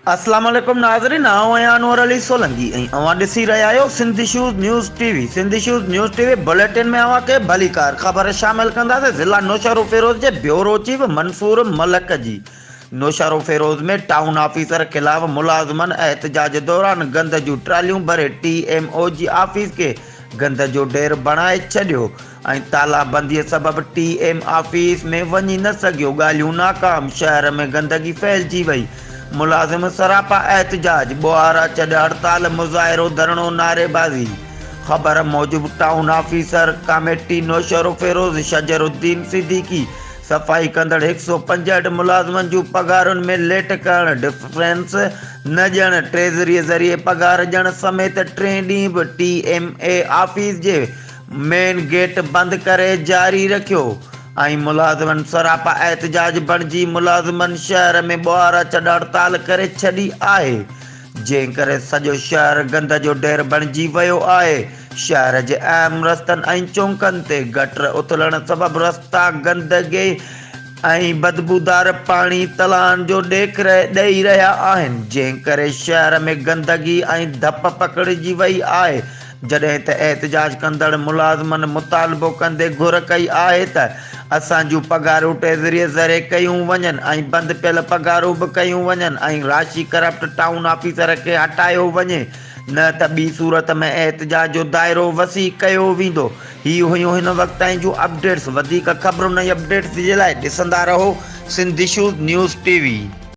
اسلام عليڪم ناظرين آئون آهيان انور علي سولنگي ۽ اوهان ڏسي رهيا آهيو Sindh issues news T V Sindh issues news T V bulletin ۾ اوهان کي ڀليڪار خبر شامل ڪنداسين ضلع نوشهروفيروز جي بيورو چيف منصور ملڪ جي نوشهروفيروز ۾ ٽائون آفيسر خلاف ملازمن احتجاج دوران گند جون ٽراليون ڀري ٽي ايم او جي آفيس کي گند جو ڍير بڻائي ڇڏيو ۽ تالا بندي سبب ٽي ايم آفيس ۾ وڃي نه سگهيو، ڳالهيون ناڪام، شهر ۾ گندگي ڦهلجي وئي، ملازم سراپا احتجاج، ٻوهارا چڏ هڙتال، مظاهرو، ڌرڻو، نعريبازي، خبر موجب ٽائون آفيسر ڪاميٽي نوشهروفيروز شجر الدين صديقي صفائي ڪندڙ هڪ سئو 65 ملازمن جون پگهارن ۾ ليٽ ڪرڻ، ڊفرنس نه ڏيڻ، ٽريزري ذريعي پگهار ڏيڻ سميت ٽئين ڏينهن به ٽي ايم اي آفيس جي مين گيٽ بند ڪري جاري رکيو ۽ ملازمن سراپا احتجاج بڻجي ملازمن شهر ۾ ٻوهارا ڇڏ هڙتال ڪري ڇڏي آهي جنهن ڪري سڄو شهر گند جو ڍير بڻجي ويو آهي شهر جي اهم رستن ۽ چونڪن تي گٽر اٿلڻ سبب رستا گندگي ۽ بدبودار پاڻي تلائن جو ڏيک ڏئي رهيا آهن جنهن ڪري شهر ۾ گندگي ۽ ڌپ پکڙجي وئي آهي جڏهن ته احتجاج ڪندڙ ملازمن مطالبو ڪندي گهر ڪئي آهي ته اسان جون پگهارون ٽيزريء ذريعي ڪيون وڃن ۽ بند پيل پگهارون به ڪيون وڃن ۽ راشي ڪرپٽ ٽائون آفيسر کي هٽايو وڃي نه ته ٻي صورت ۾ احتجاج جو دائرو وسيع ڪيو ويندو. هي هيون هن وقت تائين جون اپڊيٽس وڌيڪ خبرن ۽ اپڊيٽس جي لاء ڏسندا رهو Sindh issues news T V.